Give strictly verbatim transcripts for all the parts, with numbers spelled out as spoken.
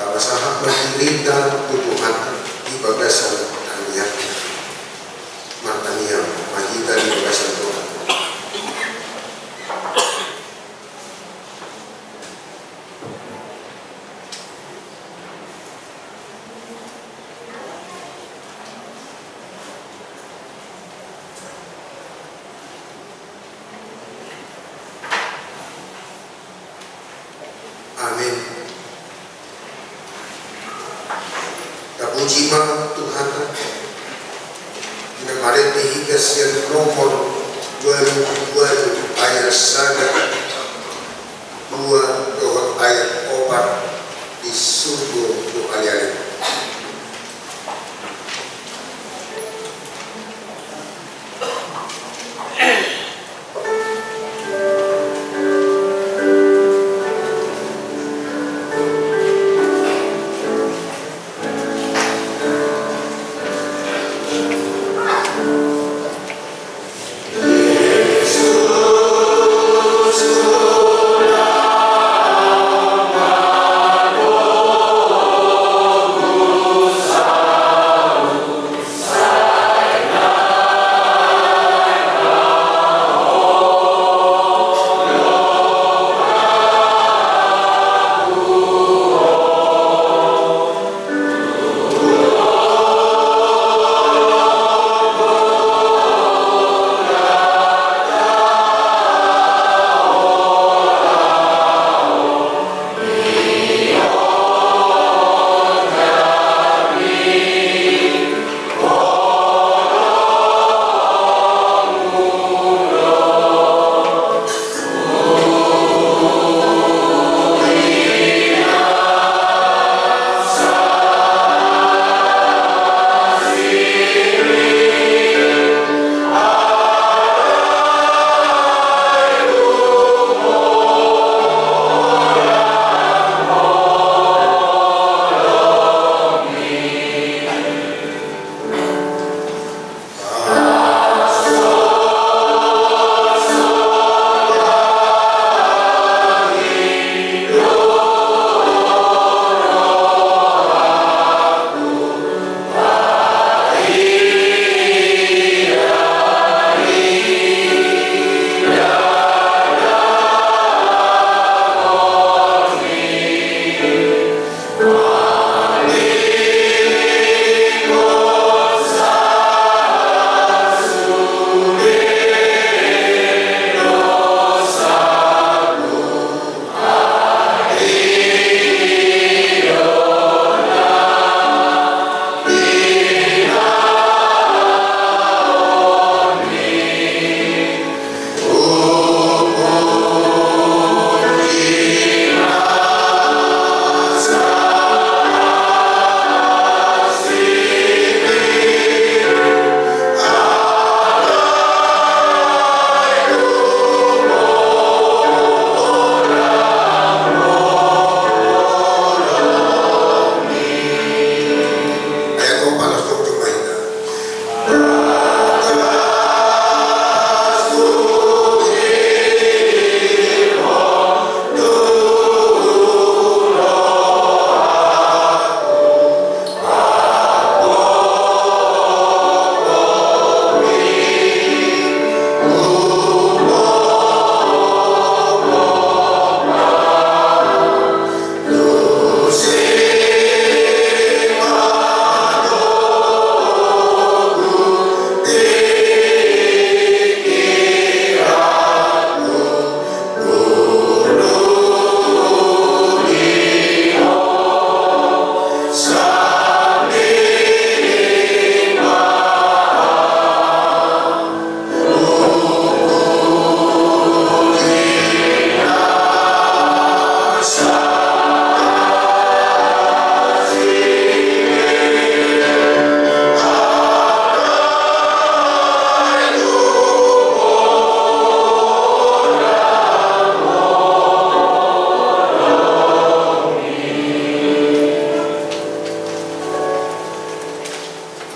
Pasahat ma dirinta tu Tuhan di bagasan tangiang. Martangiang ma hita di bagasan Tuhan. Amin. Tapuji ma Tuhanta. Na marende hita sian nomor dua puluh dua ayat sada, dua dohot ayat opat di surgo tu ale-ale.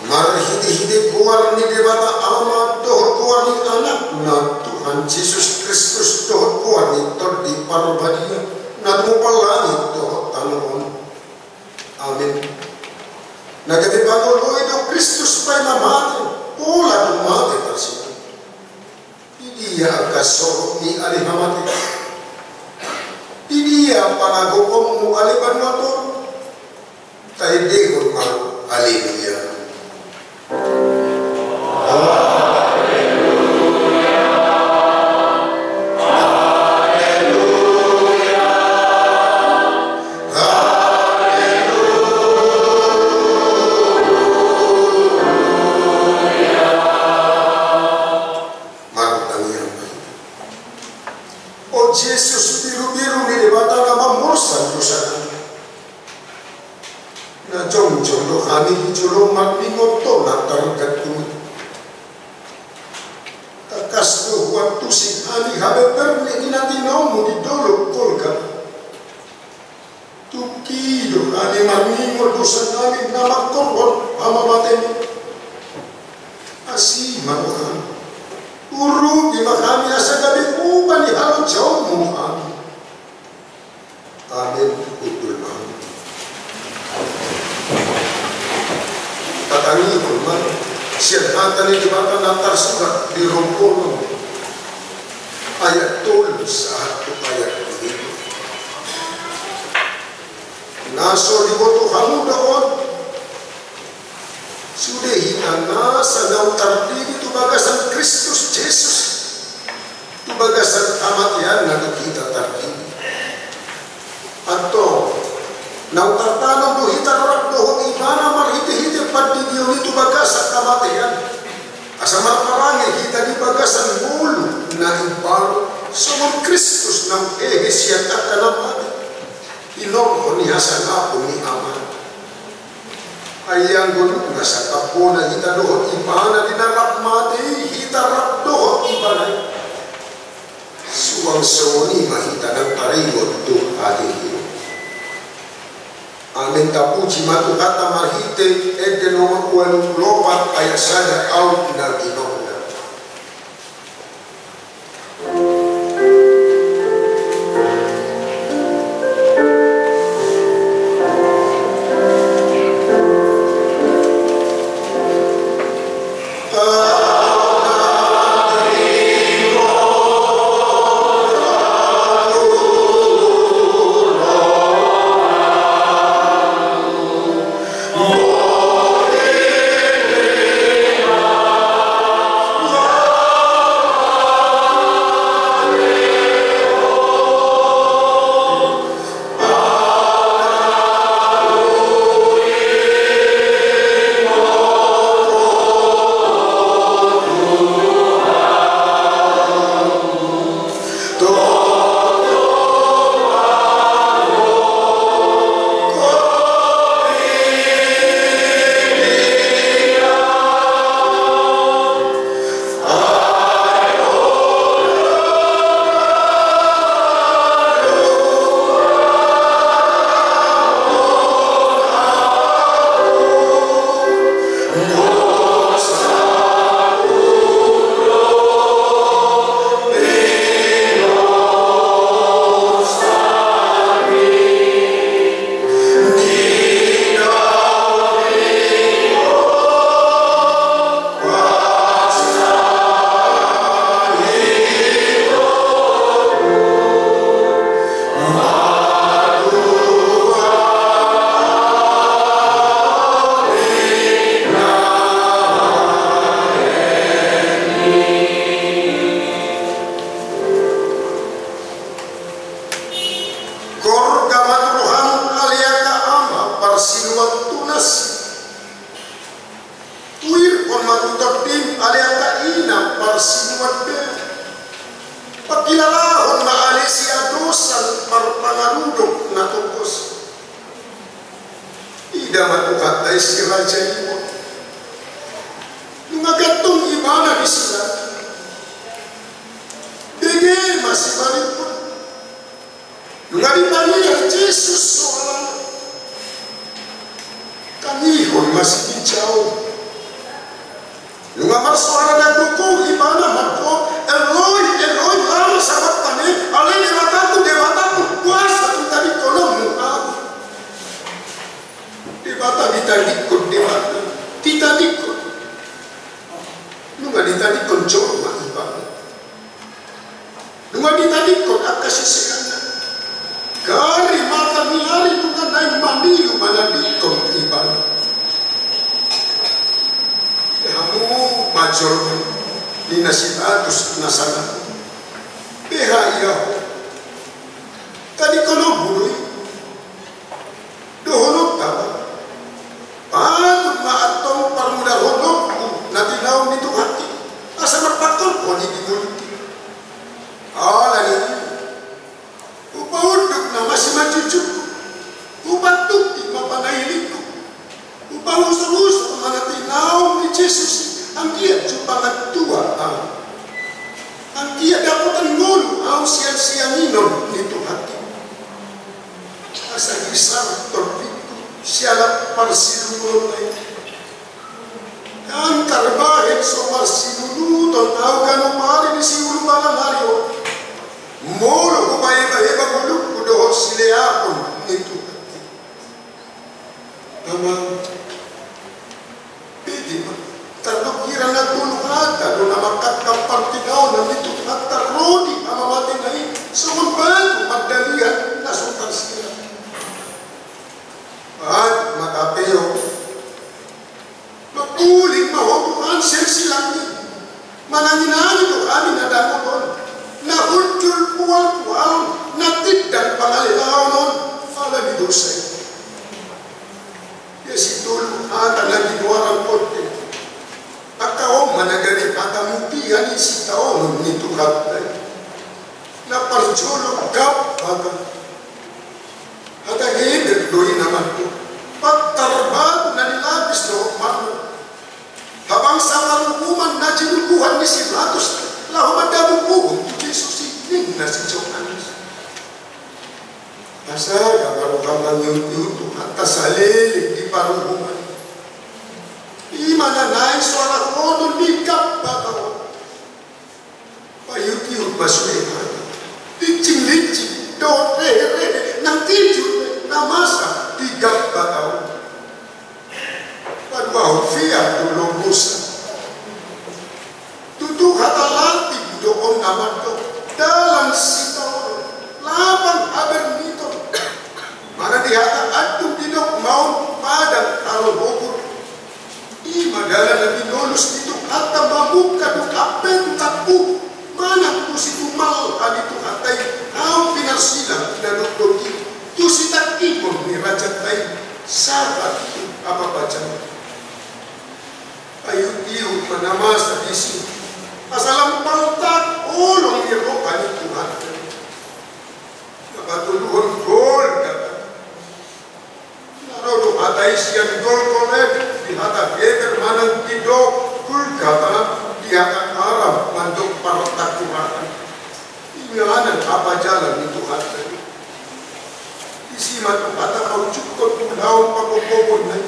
Marhitehite goar ni Debata Ama dohot goar ni Anakna Tuhan Jesus Kristus dohot goar ni Tondi Parbadia, na tumompa langit dohot tano on. Na gabe pangoloi do Kristus paima mate, pola tung mate tarsongon i. Di dia angka sorok ni ari hamatean? Di dia panagoonmu ale banua toru? Taendehon ma. Haleluya. Martangiang ma hita. O Jesus, birubiru ni Debata na mamursan dosa nami. Na jongjong do hami di jolom marningot na targantung i. Tangkas do huantusi hami habeberni na tinomu di dolok Golgota. Tung i do hami marningot dosa nami na mangkorhon hamamatemi. Asi ma roham. Urupi ma hami asa gabe upa ni halojaonmu hami. Amen. Hundul ma hami. Tatangihon ma sian hata ni Debata na tarsurat di Rom onom ayat tolu sahat tu ayat pitu. Na so diboto hamu do on. Sude hita nasa naung tardidi tu bagasan Kristus Jesus, tu bagasan hamateanna do hita tardidi. Antong, naung tartanom do hita rap dohot Ibana marhitehite pandidion i tu bagasan hamatean, asa marparange hita di bagasan ngolu na imbaru, songon Kristus naung hehe sian angka na mate, tinorhon ni hasangapon ni Amana. Ai anggo nunga sangkap bona hita dohot Ibana di na rap mate i, hita rap dohot Ibana i. Suang songon i ma hita nang taringot tu hata i. Amen. Tapuji ma Tuhanta marhite ende nomor ualu pulu opat ayat sada, aut na ginongna. Gorga ma tu roham ale angka ama parsinuan tunas. Tuirhon ma tu tondim ale angka ina parsinuan bea. Pangkilalahon ma ale siadosan parpangarudok na tongkos. Ida ma Tuhanta i si raja i on. Nunga gantung ibana di surat i. Bege ma simalingkon. Nunga dipangido Jesus soalanna. Tangihon ma siginjang on. Nunga marsoara na gogo ibana mandok, Eloi, Eloi, lama sabakhtani, ale Debataku, Debataku, boasa tung tadingkononmu ahu? Debata ditadingkon Debata, ditadingkon. Nunga ditadingkon jolma ibana. Nunga ditadingkon angka siseanna. Gari mata ni ari nunga naeng manilu manadingkon ibana. Hamu ma jolma i, ninna si Pilatus na sangap. Beha ia ho? Tadingkon ho do i. Dohononta ma, patut ma antong parmudarhononku na tinaon ni Tuhan i, asa marpangkorhon i di ngolungku. Alani i, hupaunduk nama simanjujungku, hupantungki ma panailingku, hupausur-usur ma na tinaon ni Jesus i, anggiat jumpang antua ahu. Anggiat dapotan ngolu ahu sian sianginon ni Tuhan i. Asa hisar tondingku siala parsiluruonna i. Ndang tarbahen so marsinunuton ahu ganup ari di siulu balang ari on, molo hupaebaheba ngolungku dohot sileaphon ni Tuhan i. Amang, bege ma, tardok hira na tolu hata do na mangkangkang partinaonan ni Tuhanta ro di hamamatena i, songon batu mandalihan na so tarsilang. Patut ma tapehon. Mangkuling ma ho Tuhan sian silang i. Manangi-nangi do hami na dangol on, na hundul pual-pual, na tindang pangalelaon on, ala ni dosa i. Ia sitolu hata na ginoaran konde. Angka on ma na gabe hata mutia ni sitaonon ni Tuhanta i. Na parjolo Gabbata. Hata Heber do i na mandok pantar batu na nilapis dohot marmur. Habangsa paruhuman na jinubuhan ni si Pilatus laho mandabu uhum tu Jesus i, ninna si Johannes. Asa ndang ro hami mangihut-ihut Tuhanta saleleng di paruhuman. I ma na naeng soarahonon ni Gabbata on. Paihut-ihut ma sude hami. Lincing-lincing dohot rehe-rehe nang tinju na masa di Gabbata on. Paduahon fiar do lomosa. Tutu hata Latin do on na mandok dalan sitaonon, lapang haberniton. Manang di hata Antum didok ma on padang harobohon. I ma dalan na pinolus ni Tuhanta mamungka dohot hape tu tampubu manang tu situmalha ni Tuhanta i, aut pinarsilang na dokdok i tu sitangkihon ni rajanta i sahat tu hapapajaon. Paihut-ihut ma na masa disi asa lam paltak holong ni roha ni Tuhanta. Na patoluhon Golgota. Na ro do hata i sian Golgota di hata Heber manang didok Golgota di hata Aram mandok partakurahan. Inganan hapajalan ni Tuhanta i. Disi ma Tuhanta maujukkon ulaon pagomgomonna i.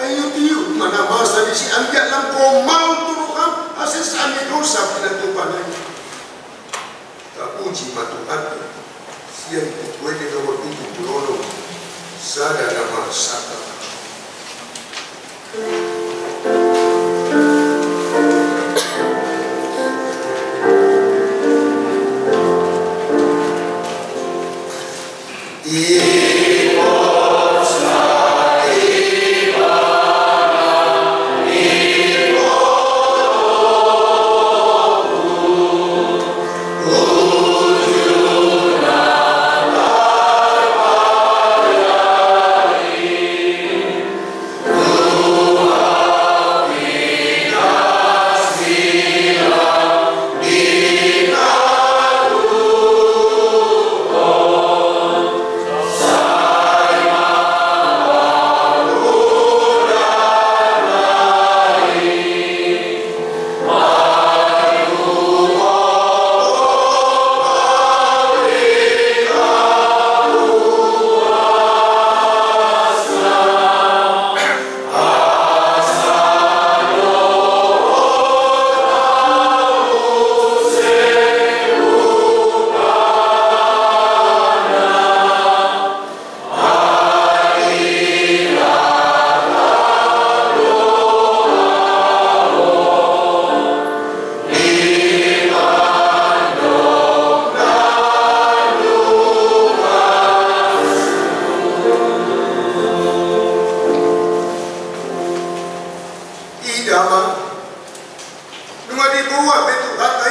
Paihut-ihut ma na masa disi anggiat lam gomal tu roham hasesaan ni dosa pinatupana i. Tapuji ma Tuhanta. Sian Buku Ende nomor tujuh puluh enam. Sada nama sata.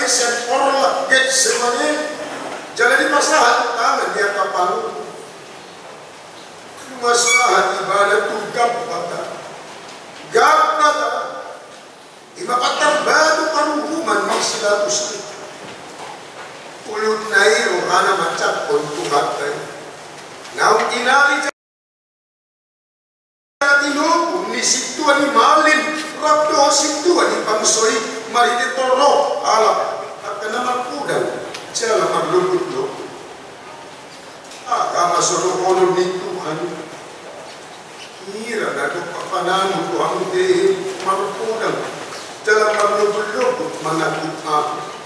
sian orla Getsemane, jala dipasahat tangan di angka panguhum. Nunga sahat ibana tu Gabata. Gabata, i ma pantar batu paruhuman ni si Latus i. Ulutna i rohana manjangkon Tuhanta i. Naung tinali jala tinogu ni sintua ni malim rap dohot sintua ni bangso i marhite torop halak angka na marpudang jala marlogut-logut. Aha ma so dohonon ni Tuhan? Hira na dompak panangun tu hamu hehe marpudang jala marlogut-logut mananggung ahu?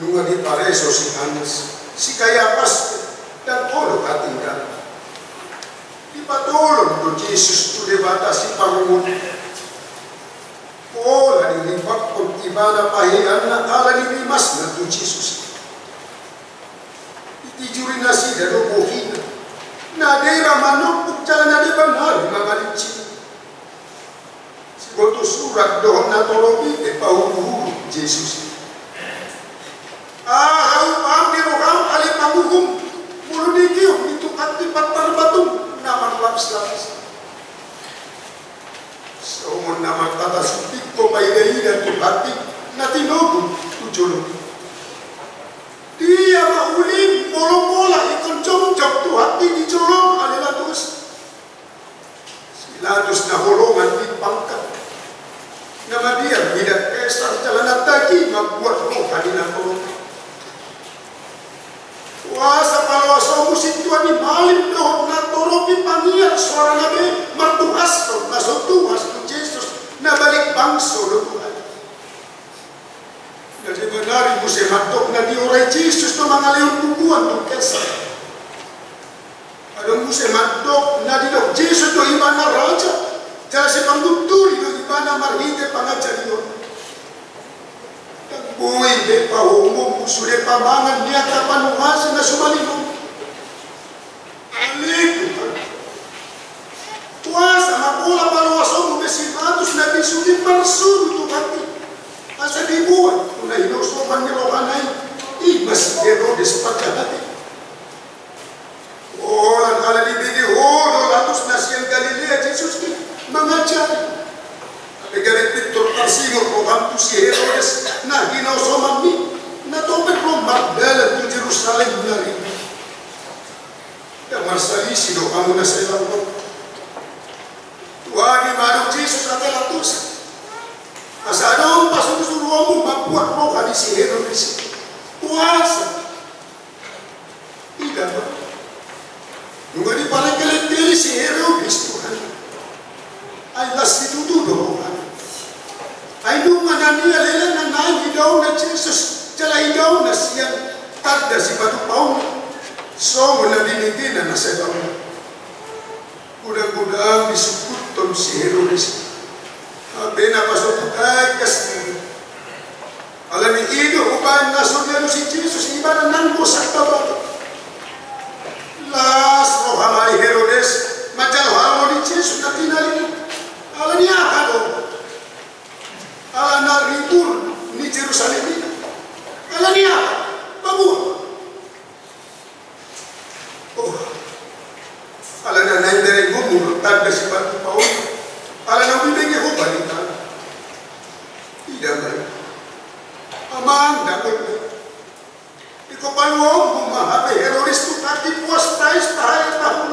Nunga dipareso si Hanas, si Kayapas, ndang olo hatinggalan. Dipatolon do Jesus tu Debata siparungut. Pola diripakkon ibana paheanna ala ni rimasna tu Jesus. Ditijuri nasida do bohina. Na deba manompuk jala na deba nari mangalincing. Siboto surat dohot na torop i pe pahuruhuru Jesus. Aha umpam ni roham ale panguhum, molo digiot ni Tuhan i pantar batu na marlapis-lapis? Songon na martata sutik do paida-ida Tuhan i na tinogu tu jolo. Dia ma uli molo pola ingkon jongjong Tuhan i di jolo ale Latus? Si Latus na holongan di pangkat, na mabiar mida Kesar jala na tagi mambuat roha ni na holongan. Boasa paloasonmu sintua ni malim dohot na torop i pangiar soarana be martuhashon na so tuas tu Jesus na balik bangso do Tuhan? Na deba nari muse mandok na diorai Jesus do mangalehon bubuan tu Kesar. Adong muse mandok na didok Jesus do ibana raja, jala sai panggunturi do ibana marhite pangajarion. Ndang boi be pahombonmu sude pamangan ni angka panuhasi na sumalihon. Ale Tuhan, boasa ma pola paloasonmu be si Latus na bisuk i marsuru Tuhan i? Asa dibuat tu na hinosoman ni rohana i, i ma si Herodes parjahat i. Holan ala dibege ho do Latus na sian Galilea Jesus i mangajari. Hape gabe pintor tarsingot roham tu si Herodes na hinosomanmi, na topet ro mardalan tu Jerusalem nari. Ndang marsalisi do hamu na sai laho on? Tuani ma adong Jesus ate Latus, asa adong pasurusuruonmu mambuat roha ni si Herodes i. Boasa? Ida ma, nunga diparengkelengkeli si Herodes Tuhan. Ai las situtu do rohana. Ai nunga na nialehon na naeng idaonna Jesus jala idaonna sian tanda sipatupaonna. Songon na binegena na sai laho on. Godang-godang disungkuthon si Herodes i. Hape na pasobu tangkas i. Alani i do umbahen na so dialusi Jesus ibana nanggo sangkabari. Las roha ma di Herodes manjalo haroro ni Jesus na tinalina i. Alani aha do? Ala na ribur ni Jerusalem i. Alani aha? Paboa. Oh, ala na naeng berengonmu do tanda sipatupaonna, ala na hubege ho barita. Ida ma i. Amang, dapot ma i. Ingkon paluaonmu ma hape Herodes tu pati puas pais pahae tahun.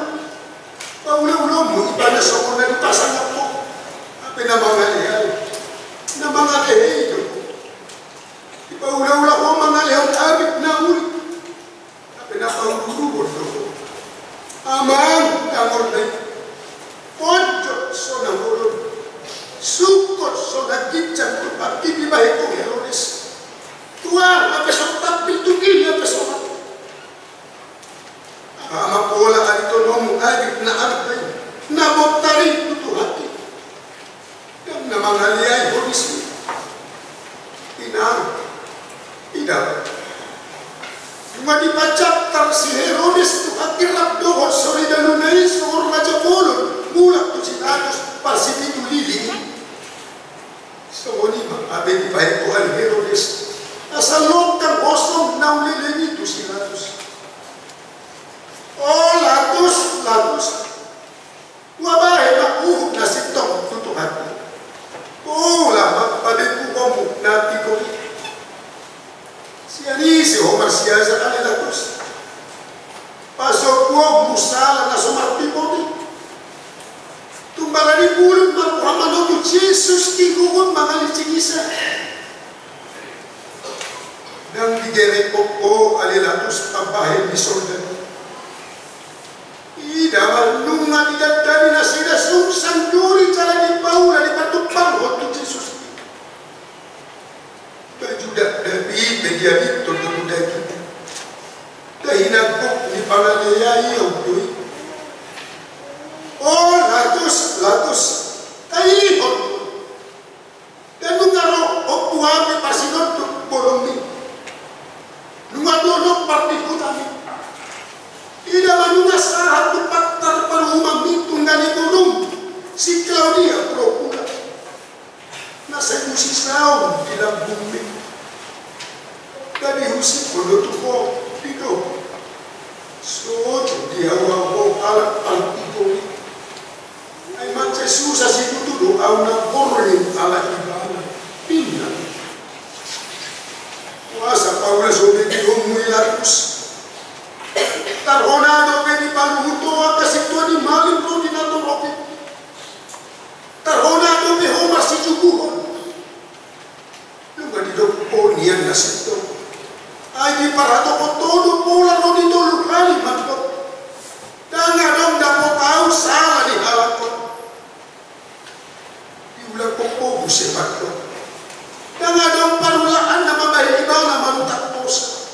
Paulaulaonmu ibana songon na dipasangap ho. Hape na mangaleai, na mangaleai do. Dipaulaula ho mangalehon abit na uli. Hape na paururubon do ho. Amang, dapot ma i. Ponjot so na holon, sungkot so na ginjang tu pati dibahen tu Herodes. Tu aha pe so tampil, tu dia pe so mate. Aha ma pola aritononmu abit na arga i, na bontar i tu Tuhan i? Ndang na mangaleai ho disi? Inang, ida ma. Nunga dipacantar si Herodes tu hatian rap dohot soridanuna i songon raja bolon mulak tu si Pilatus parsipitu lili i. Songon i ma hape dibahen Tuhan i. Jesus dihuhut mangalitsingisa. Ndang digerek ho ale Pilatus, tambahen ni soldadu. Ida ma, nunga didandani nasida sungsang duri jala dipaula, dipatumparhon tu Jesus. Baju dakdanak i pe diabinghon do tu daging. Tahinanghon ni pangaleai i do i. O Pilatus, Pilatus, taihut. Ndang nunga ro ho tu hami parsinonduk bolongmi. Nunga dolok pardihutami. Ida ma, nunga sahat tu pantar parumaenmi tungga ni bolong si Klaudia Prokula. Na sai musisaon di lambungmi. Ndang diusik ho do tu ho, didok. Sotung di ahu ahu halak pangkikoli. Ai mansai susa situtu do ahu na borngin ala ibana. Pinna. Boasa paula so bege ho Pilatus? Tarhona dope dipaluhut ho angka sintua ni malim ro di natorop i. Tarhona dope ho marsijubuhon. Nunga didok ho nian na sintong. Ai diparhatop ho do pola ro di tolu hali mandok. Ndang adong dapot ahu sala ni halak on. Diulak ho muse mandok. Ndang adong parulaan na mambahen ibana marutak dosa.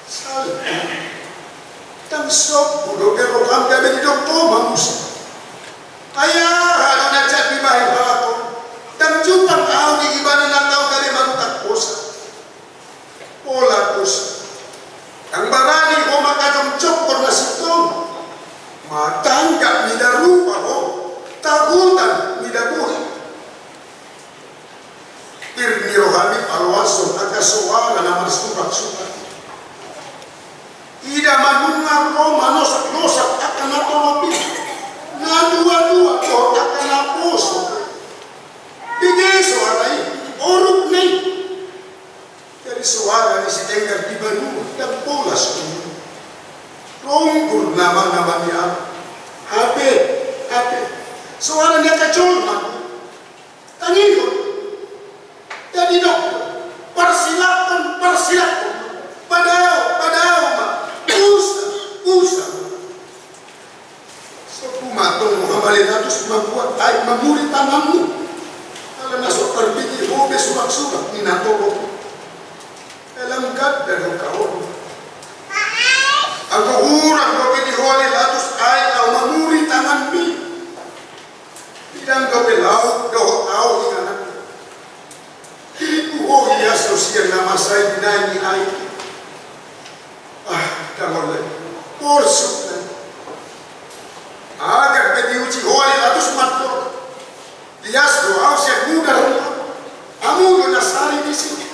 Salpu. Ndang sombu dope roham gabe didok ho ma muse. Ai aha do na jat dibahen halak on? Ndang jumpang ahu di ibana na tau gabe marutak dosa. Pola dosa. Ndang barani ho mangkajongjongkon na sintong. Matanggap mida rupa ho, tagotan mida bohi. Pir ni rohami paloashon angka soara na marsuraksurak. Ida ma, nunga ro manosaknosak angka natorop i, na tuatua dohot angka naposo. Bege soara i, orupna i. Jadi soara ni si denggan di banua, ndang pola soara. Ronggur nama-nama ni ahu. Hape, hape. Soara ni angka jolma. Tangihon. Jadi dok, parsilakhon, parsilakhon. Padao, padao ma. Usa, usa. Sobu ma tong roham ale Pilatus mambuat aek mamuri tanganmu. Ala na so tarbege ho be suraksurak ni natorop. Dalam ganda do kaon. Anggo hurang dope di ho ale Pilatus aek laho mamuri tanganmi. Ndang dope laho dohot ahu inganan. Diriku ho ias do sian na mansai binaen ni aek i. Ah, dangol lai. Porsuk lai. Agar pe diuji ho ale Pilatus mandok. Ias do ahu sian mudar. Hamu do na sari disi.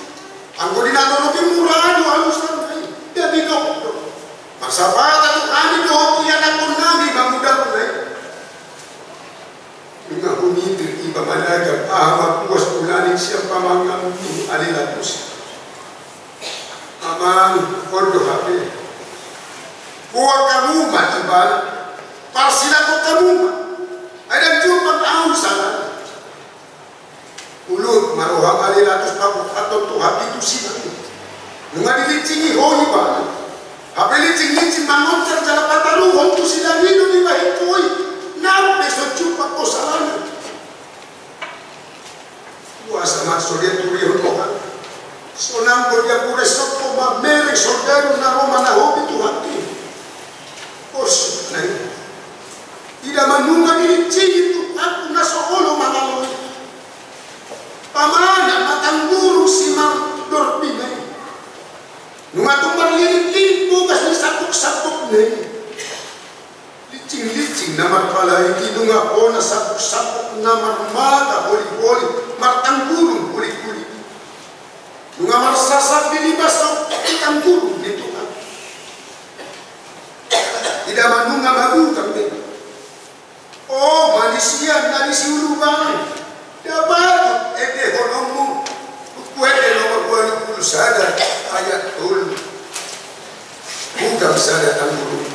Anggo di natorop i mura do alusna i. Jadi dok do. Marsapata tu hami dohot ianakhonnami ma mudar lai. Nunga humitir iba managar aha ma puas ulaning sian pamanganmi ale Pilatus. Amang, on do hape. Boan hamu ma ibana. Parsilakhon hamu ma. Ai ndang jumpang ahu sala. Ulut ma roham ale Pilatus paboahathon tu hami tusi nami. Nunga dilitsingi ho ibana. Hape litsing-litsing mangoncar jala pataruhon tusi nami do dibahen ho i. Nang pe so jumpang ho salana. Boasa ma so diaturihon roham? Sonang do diapureshon ho mamereng soldadu na ro manahopi Tuhanta i. Porsuk na i. Ida ma nunga dilitsingi Tuhanta na so olo mangalo i. Pamanat ma tanggurung simardorbina i. Nunga tung marlilit-lilit bogas ni sambok-sambokna i. Litsing-litsing na marpala i, nunga hona sambok-sambok na marmata holi-holi, martanggurung holi-holi. Nunga marsasap di lipas on tanggurung ni Tuhan. Ida ma nunga mabuta be. O manisia na di siuluban, nda patut endehononmu. Buku Ende nomor dua puluh sada ayat tolu. Bukan sada tanggurung.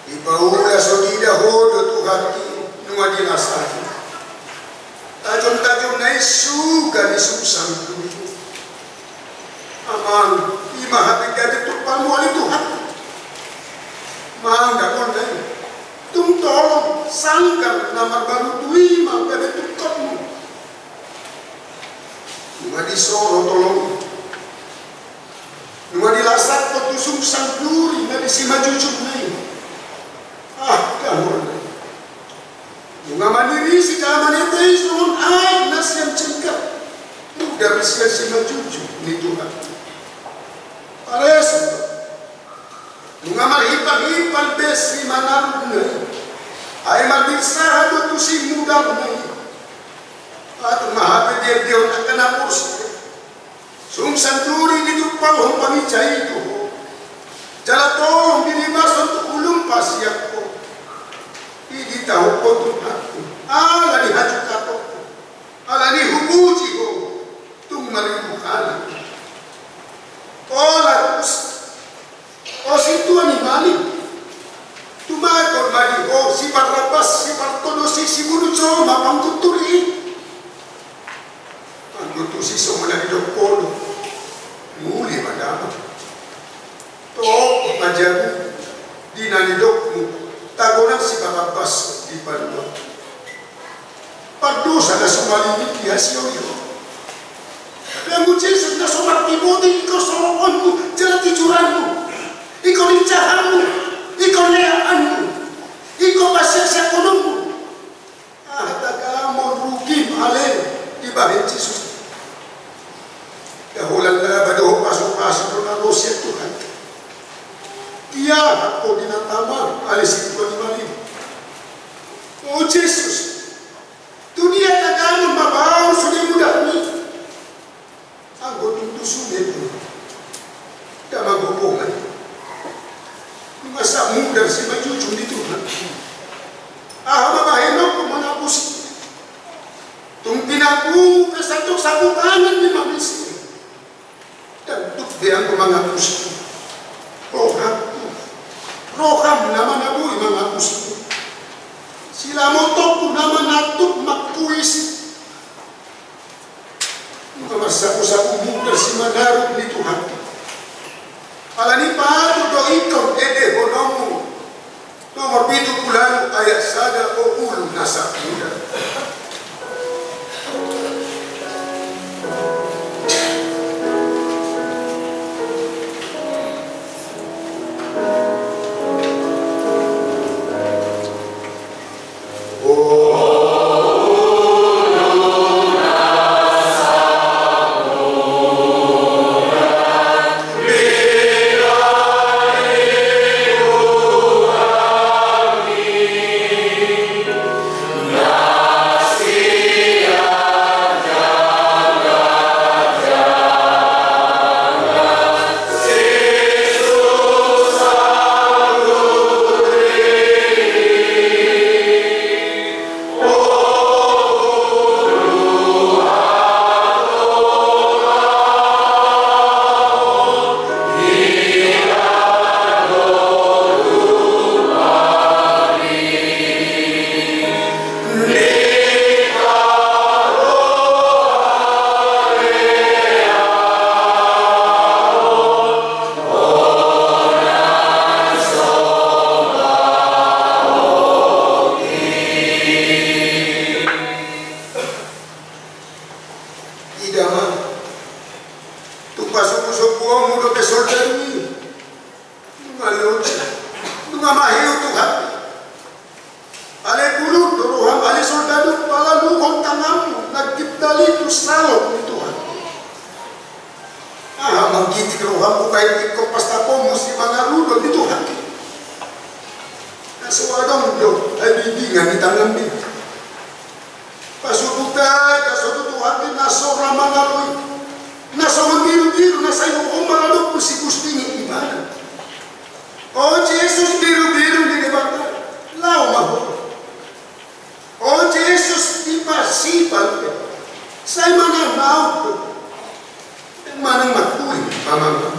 Dipaula so dida ho do Tuhan i, nunga dilas ahu. Tajom-tajomna i suga disungsang tu. Amang, i ma hape gabe turpukmu ale Tuhan. Amang, dangolna i. Tung tolong, sanggar na marbaru tu i ma gabe turpukmu. Nunga disoro tolong. Nunga dilasakkon tu sungsang duri na di simanjujungna i. Ah, dangolna i. Nunga manirisi jala manetei songon aek na sian cengkat. Mudar sian simanjujung ni Tuhan. Pareso. Nunga marhimpar-himpar be simanarupna i. Ai marbirsaha do tusi mudarna i. Atur ma hape diendehon angka na porsea. Sungsang duri diturpahon pangica i tu ho. Jala tolong dilibashon tu ulum pasiak ho. I ditahukhon Tuhan. Ala ni hajukkatonku. Ala ni hupuji ho. Tung maribu halak. Ola kus. O sintua ni malim. Tumagon ma di ho si Barrabas, si partodosi, si bunuh jolma, pangguntur i. Anggo tusi songon na nidok ho do. Muli ma damang. Tok ma jabu. Di na nidokmu. Tagonan si Barrabas dipalua. Pardosa na so malim i dihasioli ho. Tapi anggo Jesus na so martiboto ingkon soroanmu jala tijuranmu. Ingkon incahanmu. Ingkon leaanmu. Ingkon pasiasiakhononmu. Aha tagamon rugim ale dibahen Jesus. Ia holan laba dohot pasupasu do na ro sian Tuhan. Dia ho di na tama ale sintua ni malim. O Jesus, tu dia tagamon ma bahen sude mudarmi. Anggo tung tu sude pe. Dang magogo ma i. Masa mudar simanjujung ni Tuhan. Aha ma bahenonku mangapusi. Tung pinapungu pe sandok saputangan ni mamisi. Dang tuk be anggo mangapusi. Rohangku. Roham na manabui mangapusi. Silamotongku na manantuk mangkuisi. Nunga marsapu-sapu mudar simanarup ni Tuhan. Alani patut do ingkon endehononmu. Nomor pitu pulu ualu ayat sada, o ulun na sapuda. Ida ma, tung pasobusobuonmu dope soldadu i. Nunga loja, nunga mahiu Tuhan. Ale guru do roham, ale soldadu, palaluhon tanganmu, na giptal i tu salot ni Tuhan. Aha manggitik roham, umbahen ingkon pastaponmu simangaruhon ni Tuhan. Na so adong do habiringan ni tanganmi. Pasuhut aja so tu Tuhan i na so ra mangalo i. Na songon birubiru na sai hohom mangadopkon si Gusting i ibana. O Jesus, birubiru ni Debata, laho ma ho. O Jesus, dipasipal pe, sai manang naung pe, manang mangkuling pamangan.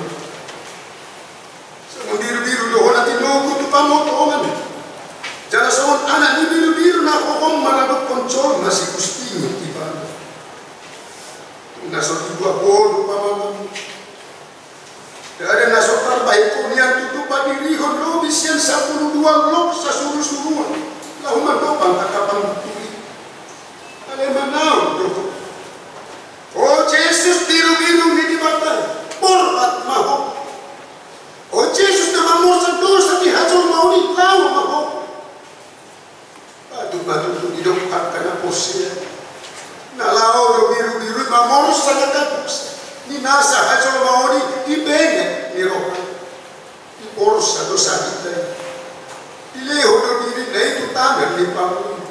Songon birubiru do ho na tinogu tu pamotongan. Jala songon anak ni birubiru na hohom maradophon jolma sikustingot di banua. Na so dibuat bodo pamangan. Dada na so tarbahen hunian tutu padirihon lobi sian sampulu dua lok sasurusuruan. Laho mandok angka pangunturi. Ale manaon do. O Jesus, birubiru ni Debata, borhat ma ho. O Jesus na mamorsan dosa ni hajolmaon i, laho ma ho. Patut ma tutu didok angka na porsea. Na laho do birubiru i mamorsan angka dosa ni nasa hajolmaon i di benget ni roha. Diporsa do sahita i. Dilehon do dirinna i tu tangan ni pangoli.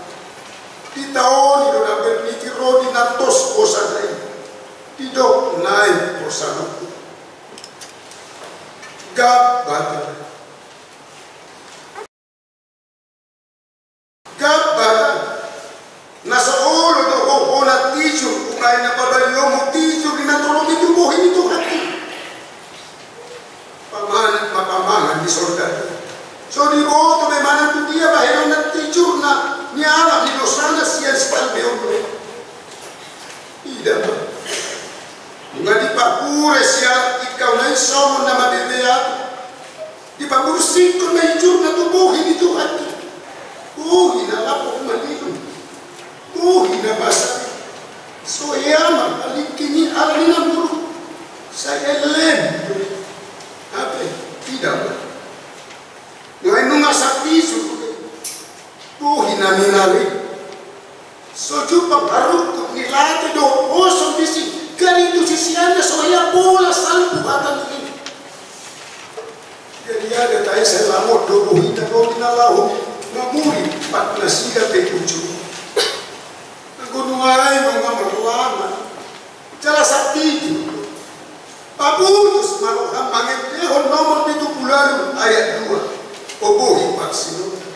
Ditaoni do na bernikir ro di na tos hosana i. Didok naeng porsanonku. Gabata. Gabata. Na so olo do ho hona tijur, umbahen na pabaliomu tijur di na torop i tu bohi ni Tuhan i. Pamangan ma pamangan di soldadu. So diboto be manang tu dia bahenonna tijurna, nialap ni dosana sian sitalbeonna. Ida ma. Nunga dipahure sian ingkau na i songon na mabebea. Dipamursingkon ma injurna tu bohi ni Tuhan i. Bohi na lapok malilung. Bohi na basa. So hea ma alingking i ala ni na muruk. Sai ellem. Hape, ida ma. Nuaeng nunga satisu. Bohi na minal i. So jumpang harungkut ni late dohot osom disi, gari tu siseanna so hea pola salpu hata ni i. Jadi ada tai sai lamot do bohina do di na laho mamuri pat nasida pe ujung. Anggo nuaeng nunga marlama. Jala satitu. Paputus ma roham mangendehon nomor pitu pulu ualu ayat dua. O bohi pansingonta.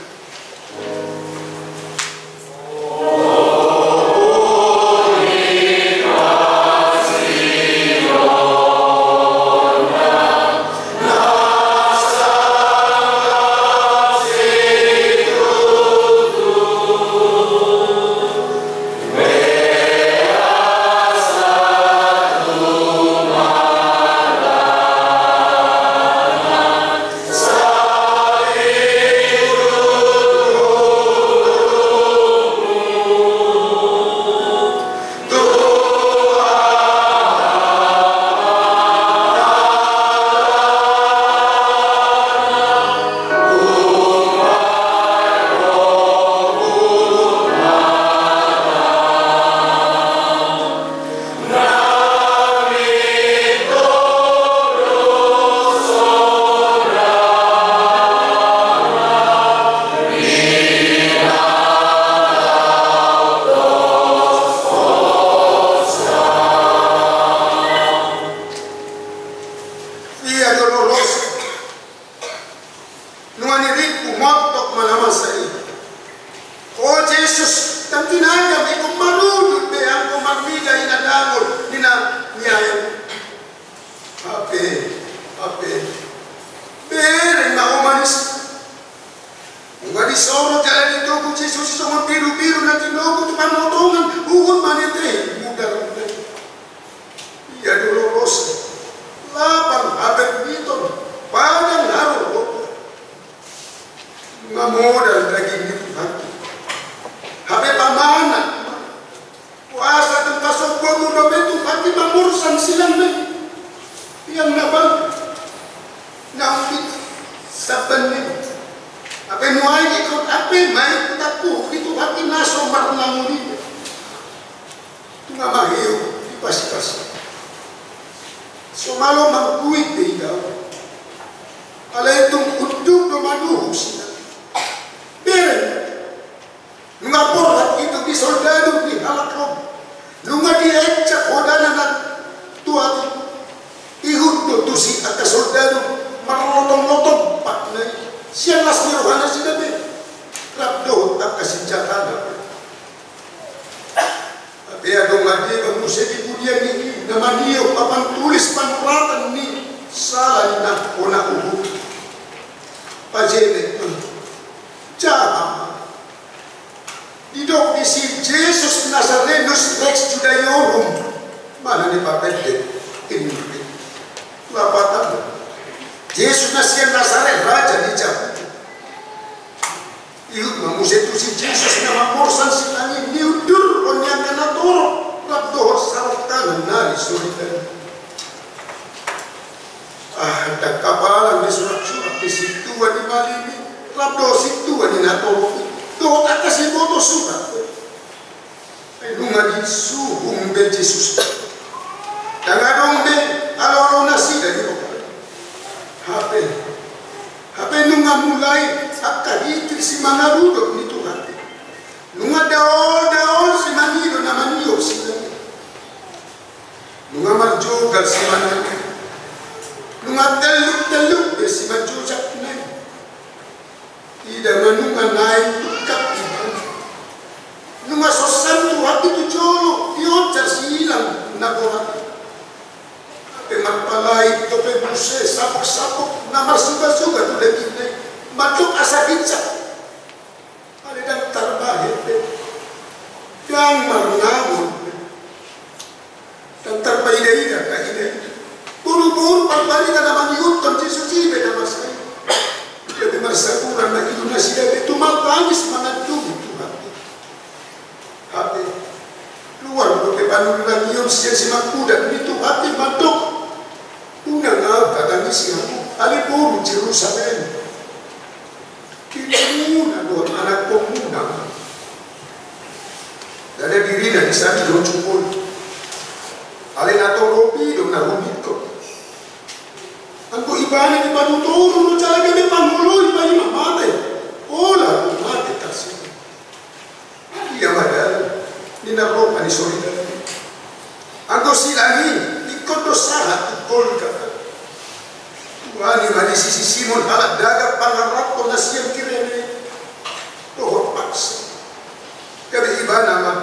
Ia dolorosa. Nunga nirimpu montok ma na masa i. O Jesus, dang tinagam ingkon marudut be anggo marnida i na dangol ni na niayan. Hape, hape. Bereng ma ho manisa. Nunga disoro jala ditogu Jesus i songon birubiru na tinogu tu pamotongan, huhut manetehi mudar-mudar. Ia dolorosa, lapang haberniton, padang harorotan. Nunga modal daging ni Tuhan i. Hape pamanat ma. Kuasa tu pasombumu dope Tuhan i mamorsan silang na i. Ia na bang. Naung pit saban ni. Hape nuaeng ingkon hape ma i hutangkuhon di Tuhan i na so marnangoli. Nunga maheu dipasipasi. So malo mangguit be i dao. Alai tung unduk do manuhuk sian. Bereng. Nunga borhat i tu di soldadu ni halak Rom. Nunga diencak hodana na tuat i. Ihut do tusi angka soldadu marlotong-lotong patna i. Sian las ni rohanasida be. Rap dohot angka sinjatana be. Hape adong ma deba muse di pudian ni i na maniop papan tulis panuratan ni sala ni na hona uhum. Pajene. Jaha. si Jesus Nazarenus Rex Judaeorum. Mana ni papende ini? Lapatan. Jesus na sian Nazaret, raja ni Jahudi. Ihut ma muse tusi Jesus na mamorsan silang i, niundurhon ni angka na torop rap dohot saroktana na di soritan. Ah, ndang hapalang ni suratsurat ni sintua ni malim i rap dohot sintua ni na torop i dohot angka siboto surat. Ai nunga disuhung be Jesus. Ndang adong be aloalo nasida di roha. Hape, hape nunga mulai angka hitir simangarudot ni Tuhan. Nunga daoldaol simangido na maniop silang i. Nunga marjogal simangido. Nunga telluk-telluk be simanjojak na i. Ida ma nunga naeng tungkap ibana. Nunga sonsan Tuhan i tu jolo, dionjar silang na borat. Hape marpalait dope muse sapok-sapok na marsuga-suga tu dagingna i, mandok asa hinsa. Alai ndang tarbahen be. Ndang marngamon be. Ndang tarpaida-ida, nda ida-ida. Boru-boru parbarita na mangihuthon Jesus i be na masa i. Gabe marsaburan ma ido nasida be, tumatangis mangandungi Tuhan. Hape luar dope panullangion sian simangkudat ni Tuhan i mandok: Unang ahu tatangisi hamu, ale boru Jerusalem. Irimuna dohot anakkonmuna. Ndada dirina disarihon jumolo. Alai na torop i do na rumingkot. Anggo ibana dipatutoru do jala gabe pangoloi paima mate. Pola do mate tarsongon. Ia ma dalan ni na roha ni soritan i. Anggo silang i ingkon do sahat tu Golgata. Tuani ma di sisi Simon halak dagang pangarapon na sian Kirene dohot paksa. Gabe ibana ma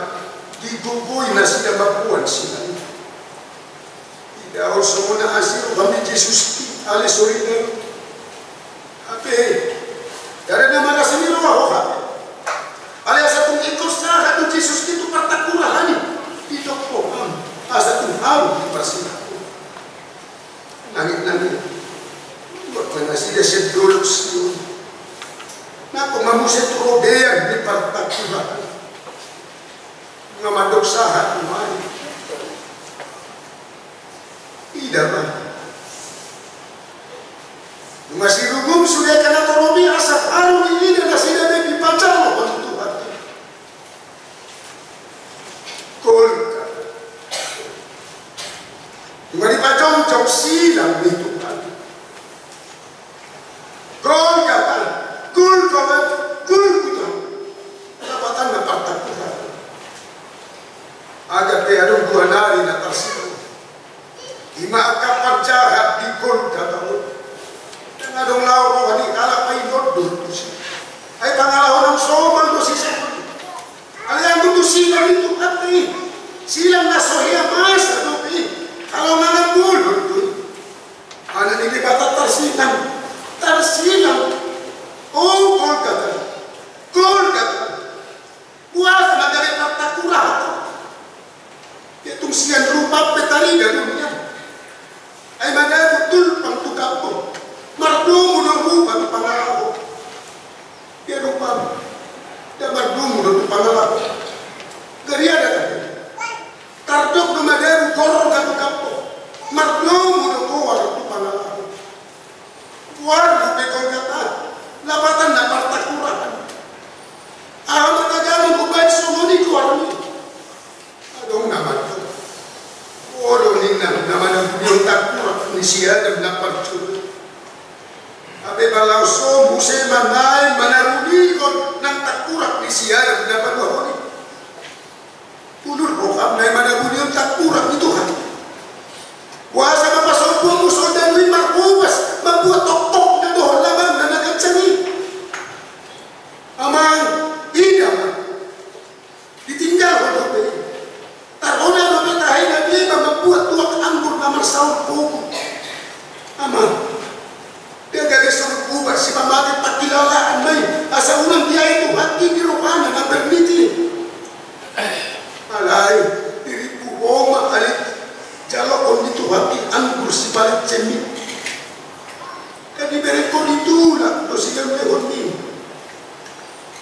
digogoi nasida mamboan silang i. Ida on songon na asi roha ni Jesus i, ale soritan. Hape ndada na marasa ni roha ho hape. Alai asa tung ingkon sahat do Jesus i tu partangkurahan i, didok ho ma asa tung harum di parsirangan. Nangit-nangit. Buat ma nasida sian dolok Sion. Nangkok ma muse tu robean ni partangkurahan. Nunga mandok sahat nuaeng. Ida ma. Nunga sirungum sude angka na torop i asa harum diida nasida be dipajalohon Tuhan i. Golgata. Nunga dipajongjong silang ni Tuhan i. Golgata, Golgota, Golgota. Lapatanna partangkurahan. Agar pe adong dua nari na tarsilang. Ima angka parjahat di Golgata on. Ndang adong laho roha ni halak paingot do tusi. Ai pangalaho nang somal do si somal. Alai anggo tu silang i Tuhan i, silang na so hea masa dope i, halongangan bolon do i. Anak ni Debata tarsilang, tarsilang. O Golgata, Golgata. Boasa ma gabe partangkurahan? Ia tung sian rupam pe tarida do nian. Ai madabu tulpang tu gambok, mardomu do rupa tu pangalaho. Ia rupam, ndang mardomu do tu pangalaho. Gariada tadi. Tardok do madabu gorga tu gambok, mardomu do goar tu pangalaho. Goarmu pe Golgata, lapatanna partangkurahan. Aha ma tagamon hubaen songon i goarmi? Adong na mandok, olo ninna, na manabunihon tangkurak ni si Adam na parjolo. Hape balaoso muse ma naeng manarunihon nang tangkurak ni si Adam na paduahon i. Ulur roham naeng manabunihon tangkurak ni Tuhan. Boasa ma pasombuonmu soldadu i marhobas mambuat toktok na dohot labangna na ganjang i?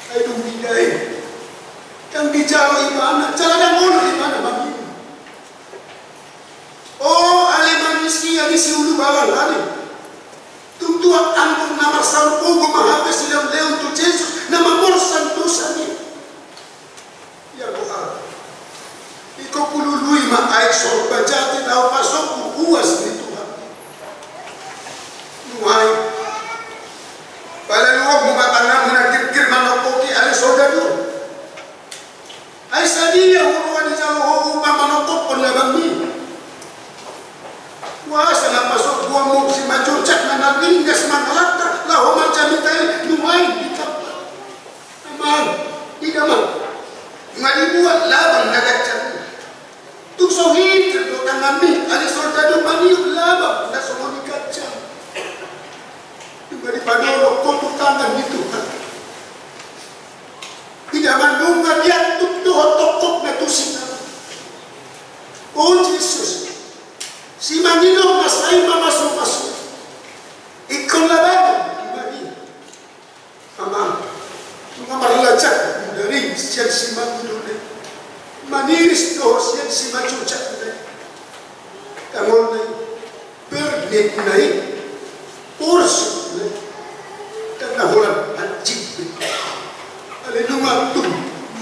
Ai dung didai, ndang dijalo ibana, jala ndang olo ibana mangido. O ale manisia ni siulu balang ale. Tung tuat anggur na marsaur pogu ma hape silehonlehon tu Jesus na mamorsan dosa ni. Ia goar. Ingkon hulului ma aek sorba jati laho pasombu huas ni Tuhan. Nuaeng. Pala luhut ma tanganmu na girgir manongkoki ale soldadu. Ai sadia huroha dijalo ho upa manongkokhon labangmi. Huasa na pasombuonmu simanjujak na ringgas mangalangka laho manjamita i nuaeng ditampak. Amang, ida ma. Nga dibuat labang na ganjang i. Tung so hinjir do tanganmi ale soldadu maniop labang na songon i ganjang. Tung nga dipadolok ho tu tangan ni Tuhan. Ida ma, nunga diantuk dohot tongkokna tusi. O Jesus, simangido na sai mamasumasu. Ingkon labangon ibana i. Amang, nunga marlajak dari sian simangido na i. Maniris dohot sian simanjujak na i. Tangolna i. Bernit na i, ursuk na i, ndang na holan hansit be. Alai nunga tung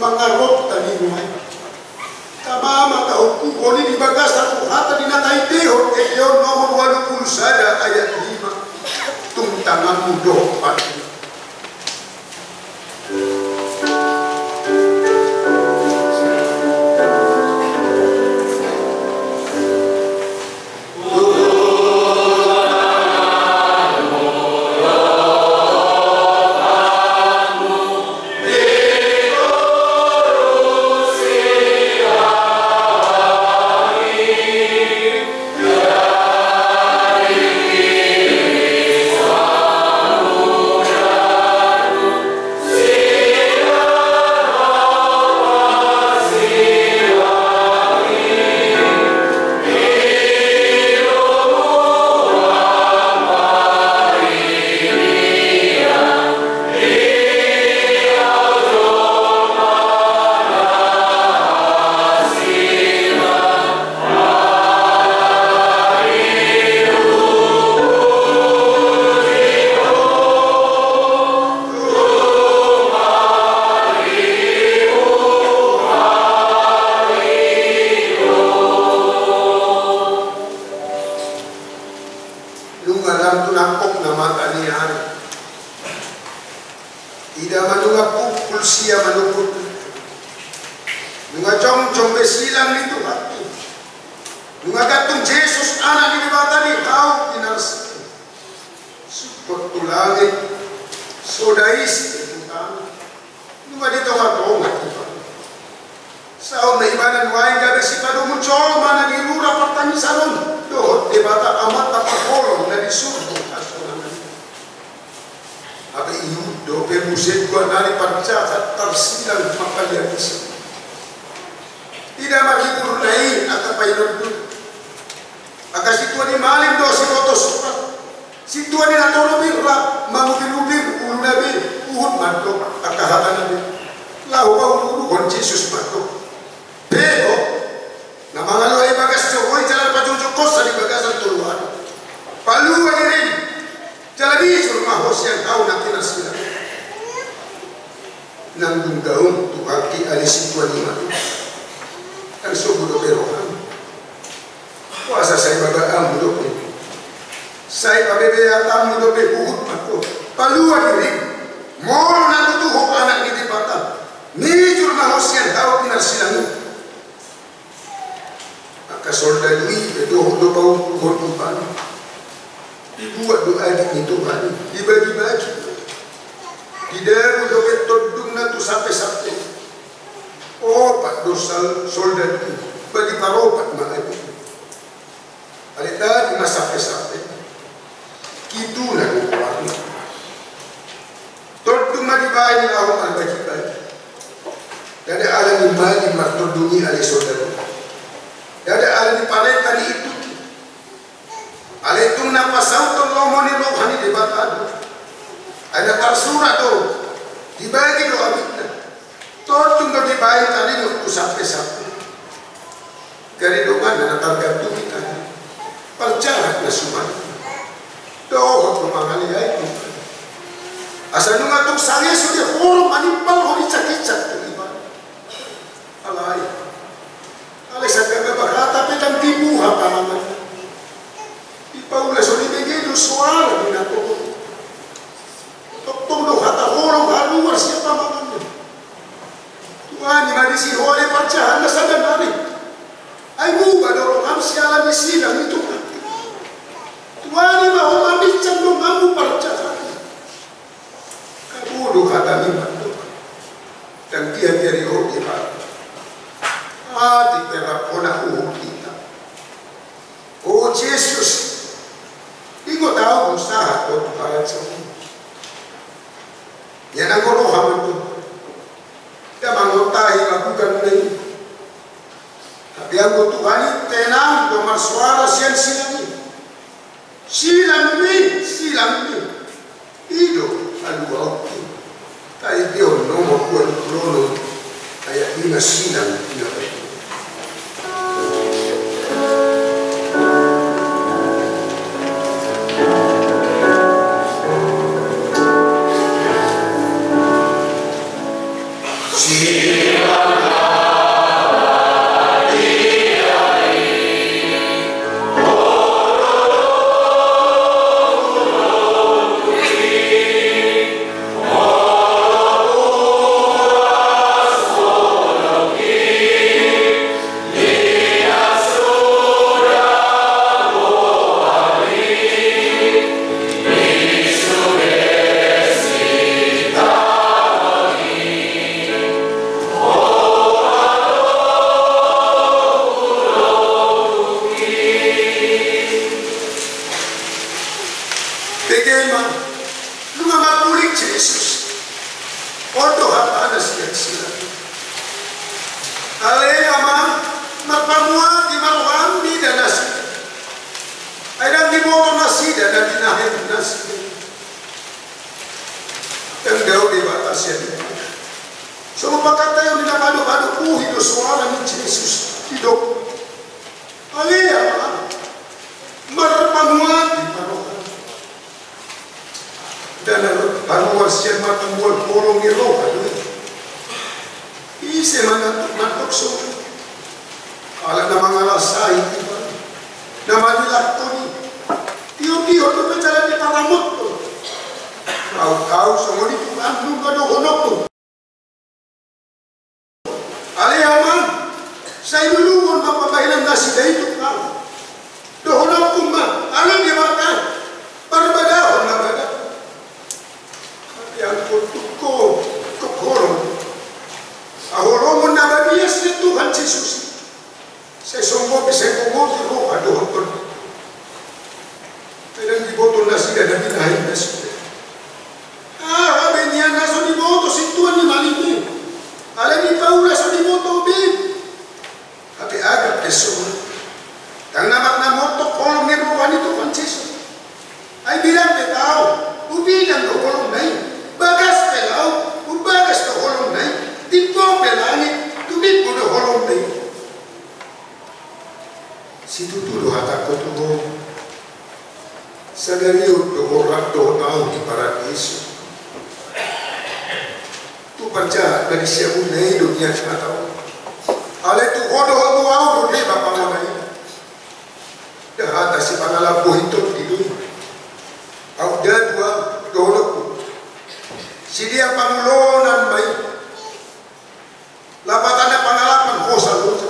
mangarotta ni nuaeng. Tama ma taokuhon i di bagasan rohanta di na taitehon Eteon nomor ualu pulu sada ayat lima. Tung tanganmu dohot patu. Nunga lam tu nangkok na mata ni ari. Ida ma nunga pukul sia manukut. Nunga jongjong be silang ni Tuhan i. Nunga gantung Jesus anak ni Debata di hau pinarsilang. Sungkot tu langit, so dais be tu tano. Nunga di tongatonga Tuhan. Saut ma ibana nuaeng gabe sipadomu jolma na di rura partangisan on dohot Debata Amanta parholong na di surgo hasonangan. Hape ihut dope muse dua nari parjahat tarsilang mangkaliat isi. Ida ma di burna i angka painondut. Angka sintua ni malim do siboto surat. Sintua ni natoru birra mangubirubir uluna be, huhut mandok angka hatana be. Laho paululuhon Jesus mandok. Beho, na mangalo i bagas jogoi jala pajongjongkonsa di bagasan tolu ari. Palua dirim, jala mijur ma ho sian hau na pinarsilang. Nanggung gaung Tuhan i ale sintua ni malim. Ndang sobu dope roham. Boasa sai babaam dope. Sai pabebeatanmu dope huhut mandok. Palua dirim. Molo na tutu ho anak ni Debata. Mijur ma ho sian hau pinarsilang i. Angka soldadu i pe dohot do paungkuhon ibana. Dibuat do agit ni Tuhan i, dibagibagi. Didabu dope tondungna tu sapesape. Opat do sal-, soldadu i, ba diparopat ma agit i. Alai tadi ma sapesape. Kituna do goarna. Tondung ma dibahen laho marbagibagi. Ndada ala ni malim martondung i ale soldadu. Ndada ala ni parenta ni indu i. Alai tung na pasauthon lomo ni roha ni Debata do. Ai na tarsurat do. Dibagi do agit Ai tadi nuntu sampe-sampe. Jadi dongan na targantung hita. Parjahat na suman. Dohot do mangaliai Tuhan. Asa nunga tung sange sude horong manimpal ho di cakicak tu iba. Alai. Alai sangkap hata pe dang dibuha pamangan. Dipaula so dibege do soara di na tongtong. Tongtong do hata holong haluar sian pamangan. Tuani ma disi ho ale parjahat na sada nari. Ai muba do roham siala ni sidang ni Tuhan. Tuani ma ho mamincang donganmu parjahat. Kabudu hata ni mandok. Dang dia dia di ho di hata. Ati perap hona uhuk hita. O Jesus, ingot ahu sahat ho tu harajaon. Ia nang roham tu. Ia mangotahi lakukan na i. Tapi anggo Tuhan i tenang do marsoara sian silang i. Silang ni, silang ni. I do haluaon i. Tahi dia on nomor dua puluh enam ayat lima silang. Bege ma, nunga mangkuling Jesus. On do hatana sian silang i. Ale Ama, marpamuati ma roham mida nasida. Ai dang diboto nasida na binahen nasida. Dang dao Debata sian i. Songon pangkataion ni na padohadok, bohi do soara ni Jesus didok. Ale Ama, marpamuati ma roham. Dang na pamual sian mata mual holong ni roha do i. Ise ma na mandok songon i? Ala na mangalasai iba, na manilangkon i. Tio-tio do pe jala diparamothon. Ahu, ahu songon i Tuhan, nunga dohononku. Ale Ama, sai lulungon ma pambahenan nasida i tu ahu. Dohononku ma, ale Debata, parbadahon ma bada. Tapi anggo tung ho, tung holong, haholongon na badia sian Tuhan Jesus. Sai songon i, sai songon i roha dohot on. Ai dang diboto nasida na binahen nasida. Aha be nian na so diboto sintua ni malim i? Alai dipaula so diboto be. Hape agak pe songon i. Dang na marnamontok holong ni roha ni Tuhan Jesus. Ai bilang pe tahu, hubilang do holongna i. Bagas pe laut, hubagas do holongna i. Timbo pe langit, tumimbo do holongna i. Situtu do hatangku tu ho. Sadari on do ho rap dohot ahu di paradiso. Tu parjahat ma di siamun na i do nian hata on. Alai tu ho dohot tu ahu do deba pamona i. Nda hata sipangalambohi tondi do i. Ahu da tu ahu dohononku. Sidia pangulonan ma i. Lapatanna pangalapan hosa loja.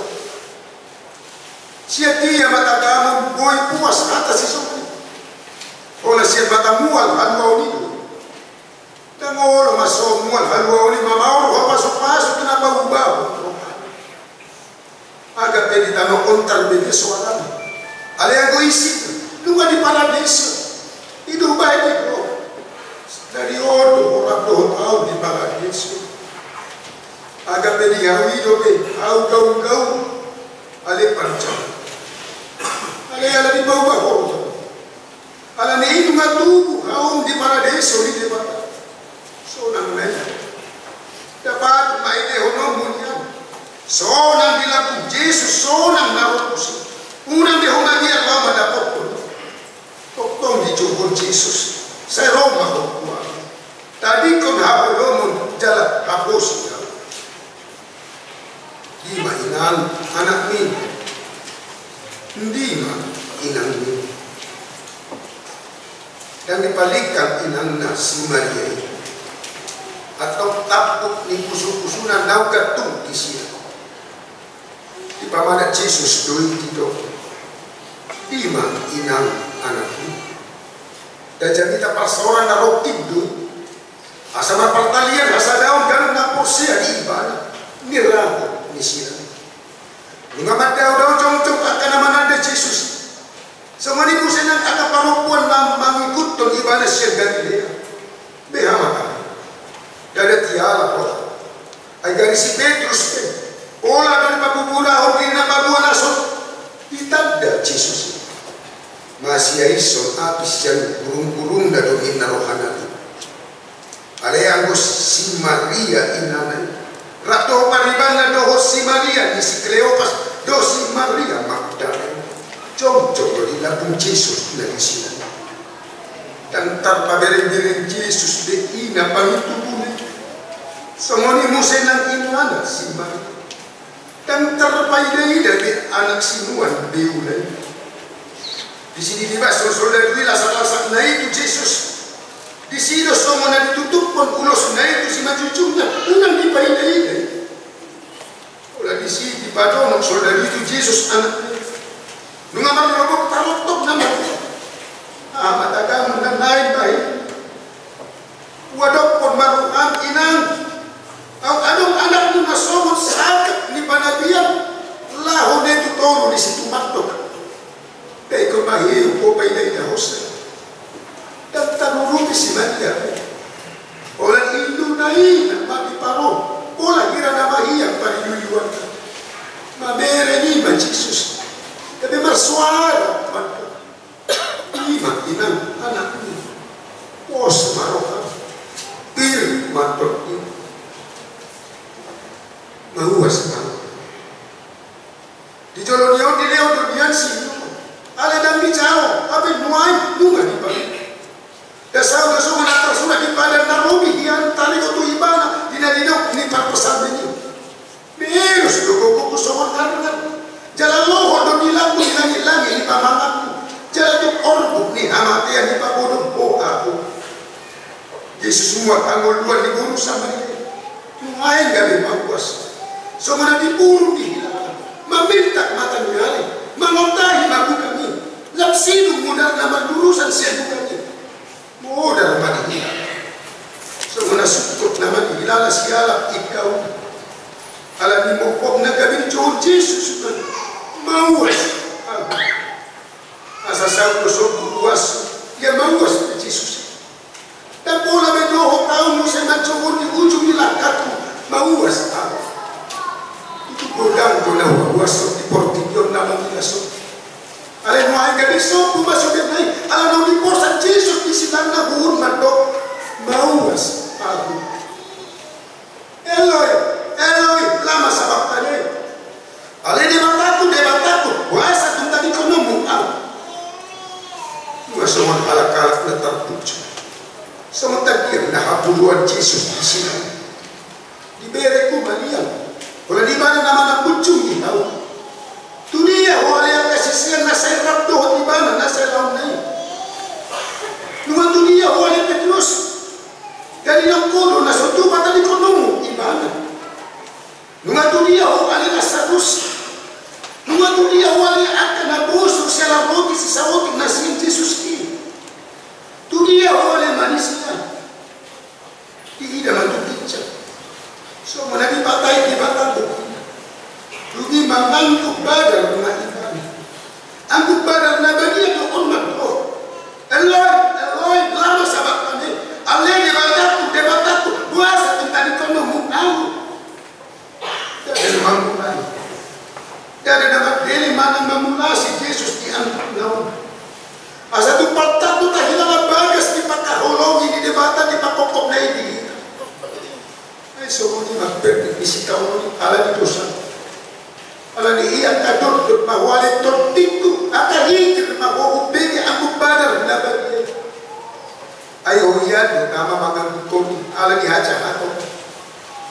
Sian dia ma tagamon boi puas hata sisongon i? Holan sian mata mual haluaon i do. Dang olo ma so mual haluaon i mamaor ho pasu-pasu tu na paubahon roha. Agak pe di tano on tarbege soalna. Alai anggo isi nunga di paradiso. I do bahen i do. Dari on do ho rap dohot ahu di paradiso. Agak pe di ahu i dope, ahu gaul-gaul, ale parjahat. Ale ala dipaubahon. Ala ni i nunga tubu ahu di paradiso ni Debata. Sonang ma i. Dapat ma i dehononmu nian. Sonang di lambung Jesus, sonang na ro tusi. Unang be ho mabiar laho mandapothon. Tongtong dijouhon Jesus, sai ro ma ho tu ahu. Tadingkon haholomon jala haposi ahu. Dima inang anakmi? Dima inangmi? Ndang dipalingkang inangna si Maria i. Antong tampuk ni pusu-pusuna naung gantung disi. Dipamanat Jesus do i, didok: Dima inang anakmi? Ndang jamita parsaoran na rongking do i. Asa marpartalian hasadaon ganup na porsea di Ibana, nirahut ni sian i. Nunga mandao-dao jongjong angka na mananda Jesus. Songon i muse nang angka parompuan na mangikuthon Ibana sian Galilea. Beha ma hami, ndada tialap roha. Ai gari si Petrus pe, pola do dipabuburahon dirina paboa na so ditanda Jesus i. Masiaishon api sian gurung-gurungna do ninna rohana i. Alai anggo si Maria inana i, rap dohot paribanna dohot si Maria ni si Kleopas dohot si Maria Magdalena, jongjong do di lambung Jesus na disi. Ndang tarpabereng-bereng Jesus be ina pangintubuna i. Songon i muse nang inana si Maria. Ndang tarpaida-ida be anak sinuan beuna i. Disi dilibashon soldadu i lasak-lasakna i tu Jesus. Disi do songon na ditutuphon ulosna i tu simanjujungna, unang dipaida-ida i. Pola disi dipadonok soldadu i tu Jesus anakna i. Nunga marlobok taroktokna ma. Aha ma tagamon na naeng bahen? Huadophon ma roham inang. Aut adong anakmu na songon sangkap ni panabian, laho na i tu toru disi tumandok. Dai ingkon ma hiu ho paida-idahonsa. Ndang tarurupi si Maria. Holan induna i na mamipa ro. Pola hira na mahiang parliu-liuanna. Mamereng i ma Jesus. Gabe marsoara mandok: Dima inang anakmi? Pos ma roham. Pir mandok i. Mauas ma. Di jolo ni on dilehon do nian si inang. Alai ndang dijalo, hape nuaeng nunga dipangido. Ndang saut do songon na tarsurat di Padan na Robi hian taringot tu ibana di na nidok ni parpsalmen i: Berus do gogongku songon arngar, jala lohot do di lambung ni langit-langit ni pamanganku, jala tu orbuk ni hamatean dipabodom ho ahu. Jesus muat hangoluan ni boru Samaria i. Nuaeng gabe mauas. Songon na dipurung di hilala, mamintak mata ni ari, mangontahi ma bukang i. Lam sidung modar na mandurusan sian bukang i. Modar ma di hilala. Songon na sungkot nama di hilala sialap ingkau. Ala ni mokopna gabe dijouhon Jesus ma: Mauas ahu. Asa saut do sombu uas, ia mauas pe Jesus. Ndang pola be dohot ahu muse manjouhon di ujung ni langkathu: Mauas ahu. Itu godang do na huauashon di portibi on na mangilas on. Alai nuaeng gabe sombu ma sude nai, ala naung diposan Jesus di silangna huhut mandok: Mauas ahu. Eloi, Eloi, lama sabakhtani? Ale Debatangku, Debatangku, boasa tung tadingkononmu ahu? Nunga songon halak-halak na tarpunjung, songon tangkiang na haburuan Jesus di sinang. Diberengku ma liang, holan ibana na manampunjungi ahu. Tudia ho ale angka sisean na sai rap dohot ibana na sai laonna i? Nunga tudia ho ale Petrus? Jadi nangkodo na so tupa tadingkononmu ibana? Nunga tudia ho ale Lasarus? Nunga tudia ho ale angka na bosur siala roti sisaotik na sian Jesus i? Tudia ho ale manisia? Diida ma tu ginjang, songon na dipatai Debata bogina. Dung i mangangguk badar ma ibana. Angguk badar na badia do on mandok: Eloi, Eloi, lama sabakhtani? Ale Debatangku, Debatangku, boasa tung tadingkononmu ahu? Ndada na mangulai. Ndada na mandele manang mangulasi Jesus di anggukna on. Asa tung pantat do tahilala bagas ni pangkaholongi ni Debata di pangkophopna i di hita. Ai songon i ma pernit ni sitaonon i ala ni dosa. Alani i angka dotdot ma ho ale tondingku, angka hijir ma ho umbege anggo badar na badia i. Ai ho ian do nama manganggukon i, alani hajahaton.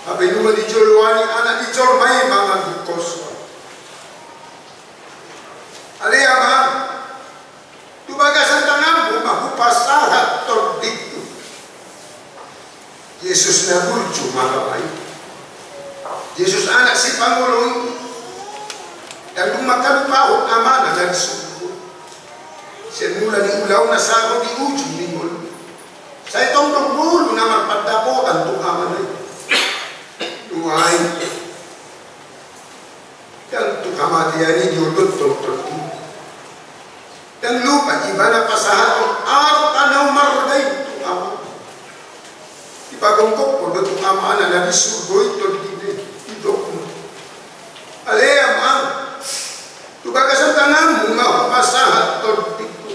Hape nunga dijoloani Anak ni jolma i manganggukon ho. Ale Amang, tu bagasan tanganmu ma hupasahat tondingku. Jesus na burju ma Ama i. Jesus Anak Sipangolu i. Ndang dung mangkalupahon Amana na di surgo. Sian mula ni ulaonna sahat di ujung ni ngoluna. Sai tong do ngolu na marpandapotan tu Amana i. Nuaeng. Ndang tu hamatean i diondolhon tondingku. Ndang lupa ibana pasahathon arta na umarga i tu Amana. Dipagokhon do tu Amana na di surgo i tondingna i, didok ma. Ale Amang, tu bagasan tanganmu ma hupasahat tondingku.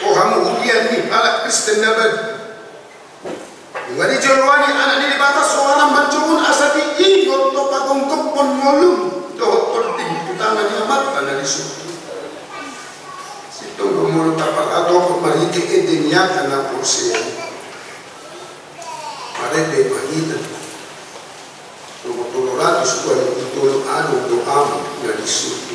O hamu huria ni halak Kristen na badia. Nunga dijoloani Anak ni Debata soara manjouhon asa diingot do pagokhonhon ngolum dohot tonding tu tangan ni Amanta na di surgo. Sintong do molo taparhatopot marhite ende ni angka na porsea i. Marende ma hita. Nomor tolu ratus dua puluh tolu, adong do Ama na di surgo.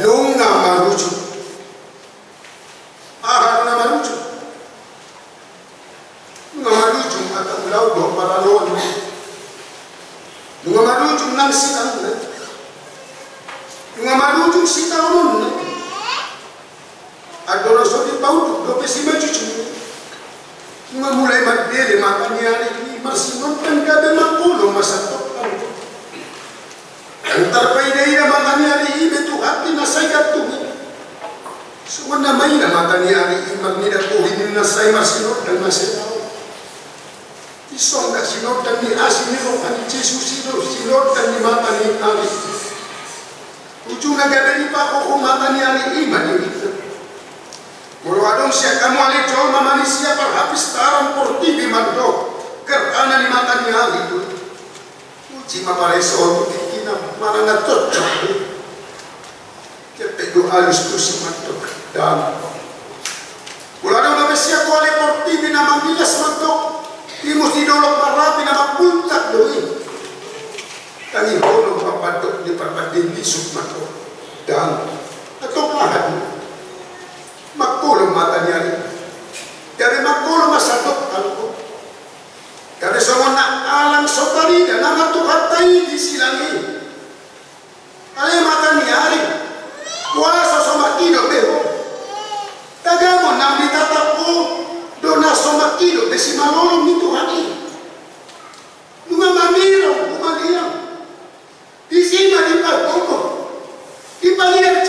Nunga marujung. Aha do na marujung? Nunga marujung angka ulaon dohot paraloanna. Nunga marujung nang silanna. Nunga marujung sitaononna. Andorang so dipaunduk dope simanjujung i, nunga mulai marbere mata ni ari i, marsinondang gabe mangkolo ma sandok. Ndang tarpaida-ida mata ni ari i be Tuhanta na sai gantung i. Songon na maida mata ni ari i marnida bohi ni na sai marsinondang na sai laho. Dison do sinondang ni asi ni roha ni Jesus i do sinondang ni mata ni ari i. Ujungna gabe dipahohom mata ni ari i ma di hita. Molo adong sian hamu ale jolma manisia parhapistaran portibi mandok gerhana ni mata ni ari i do. Uji ma pareso on tu tingkina manang na cocok do. Cepe do alus tusi mandok dang. Molo adong dope sian ho ale portibi na manggilas mandok timus ni dolok marrapi na mambuntak do i. Tangihonon ma pandok ni parbanding bisuk mandok dang. Antong aha do? Mangkolo mata ni ari. Gabe mangkolo ma sandok anggo. Gabe songon na alang so tarida nama Tuhanta i di silang i. Ale mata ni ari, boasa so mangidop be ho? Tagamon naung ditatap ho do na so mangidop be simalolong ni Tuhan i. Nunga mamirong humaliang. Disi ma dipagokhon, dipaliat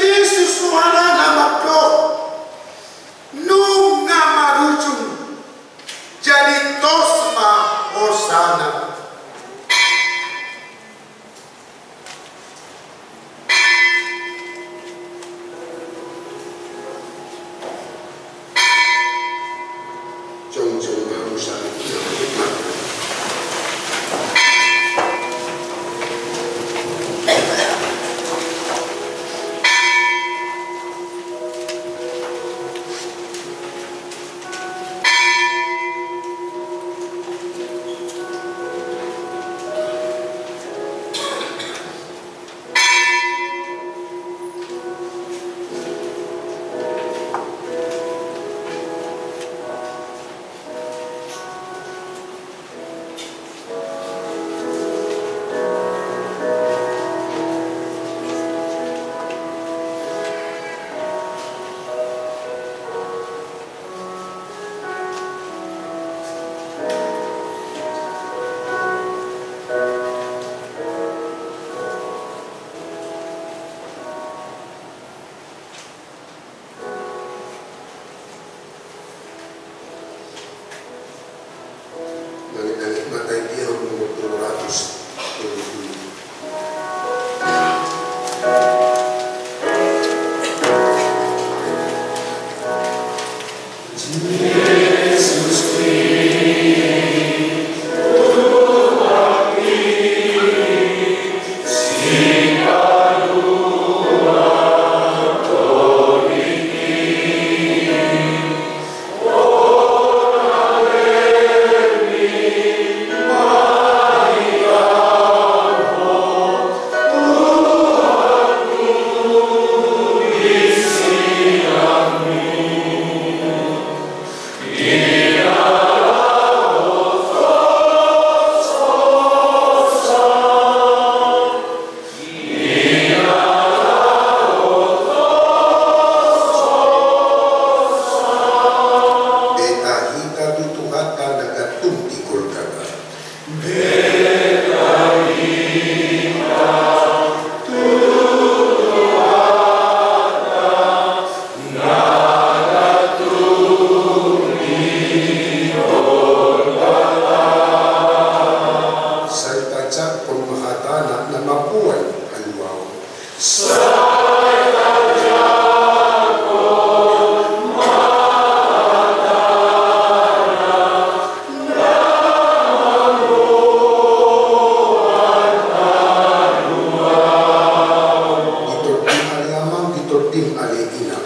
Ale inang.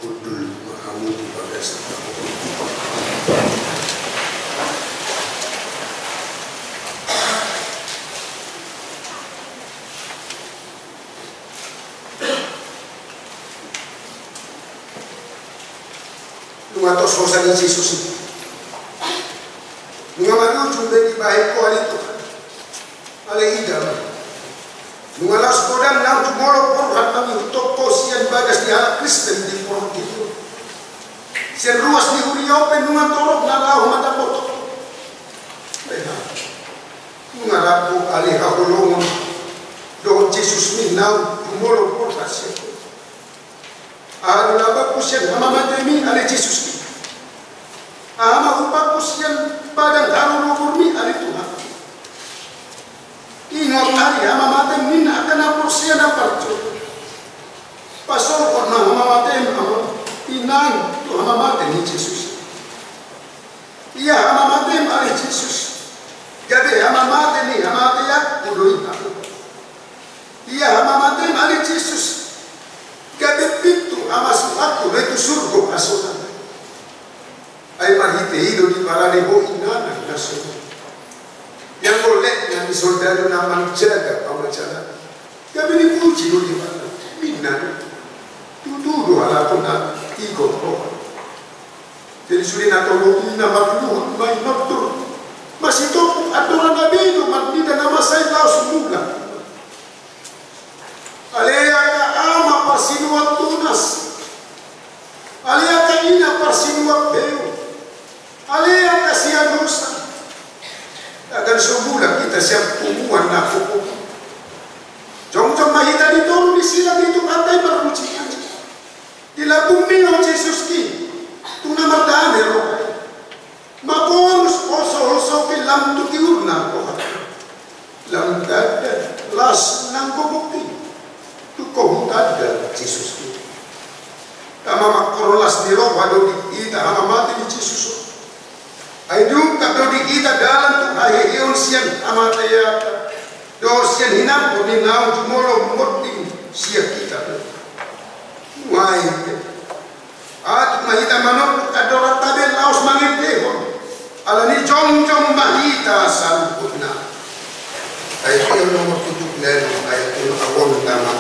Hundul ma hamu di bagasan. Nunga tos hosa ni Jesus i. Nunga marujung be dibahen ho ale Tuhan. Ale ida ma. Nunga laos godang naung jumolo borhat mangihuthon ho sian bagas ni halak Kristen di portibi on. Sian ruas ni huria on pe nunga torop na laho mandapothon ho. Nunga rap ho ale haholongon dohot Jesusmi naung jumolo borhat sian ho. Aha do labangku sian hamamatemi ale Jesuski? Aha ma upangku sian padang harorogormi ale Tuhan? Ingot ari hamamatem ninna angka na porsea na parjolo. Pasolhot ma hamamatem amang inang tu hamamate ni Jesus. Ia hamamatem ale Jesus gabe hamamate ni hamateanku do i. Ia hamamatem ale Jesus gabe pintu hamasuanku do i tu surgo hasonangan. Ai marhite i do diparade ho inganan na songon i. Ianggo letnan ni soldadu na manjaga pamajalan, gabe dipuji do Debata. Ninna do, tutu do halak on na tigor roha. Jadi sude na tolu i na marluhut ma i nontor. Masitompuk andorana be do marnida na masa i laos mulak. Ale angka ama parsinuan tunas. Ale angka ina parsinuan beo. Ale angka siadosan. Tagan so mulak hita sian punguan na gogo. Jongjong ma hita di toru ni silang ni Tuhanta i marmuji-muji. Di lambungmi ho Jesuski, tu na mardame roha i. Maporus holso-holsoki lam tu tiurna roha i. Lam tanda las nang gogok i. Tung ho hutanda Jesuski. Tama mangkorhon las ni roha do di hita hamamate ni Jesus on. Ai dung tanda do di hita dalan tu haheheon sian hamatean dohot sian hinamboan ni naung jumolo monding sian hita. Nuaeng pe, atik ma hita manompuk andoranta be laos mangendehon, alani jongjong ma hita saluhutna. Ayat tiga nomor tujuh belas, ayat tiga awal nama.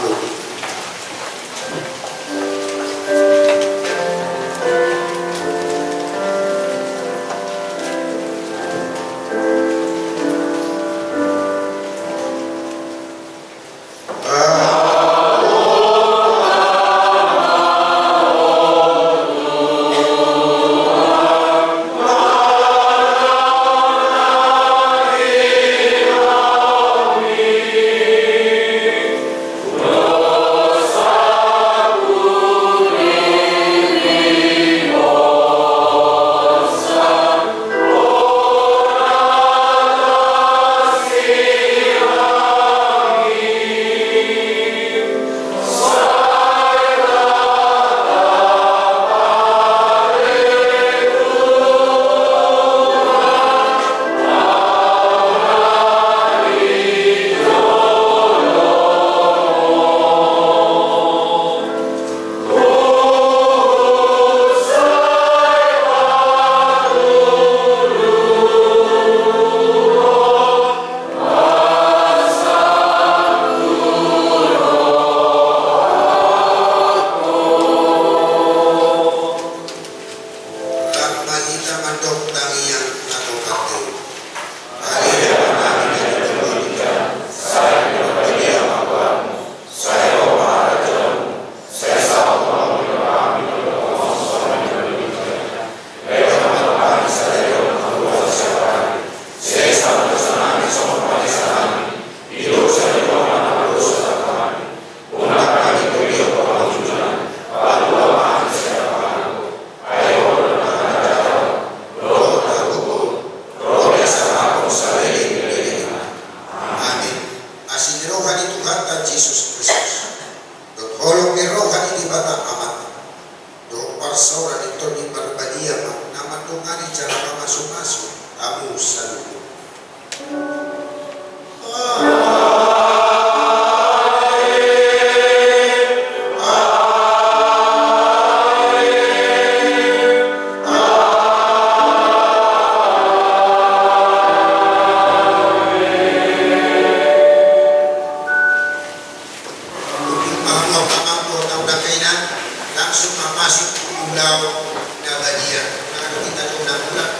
roha ni Tuhanta Jesus Kristus, dohot holong ni roha ni Debata Amanta, dohot parsaoran ni Tondi Parbadia ma na mandongani jala mamasumasu hamu saluhut. Langsung ma masuk tu ulaon na badia. Karena kita tu na mulak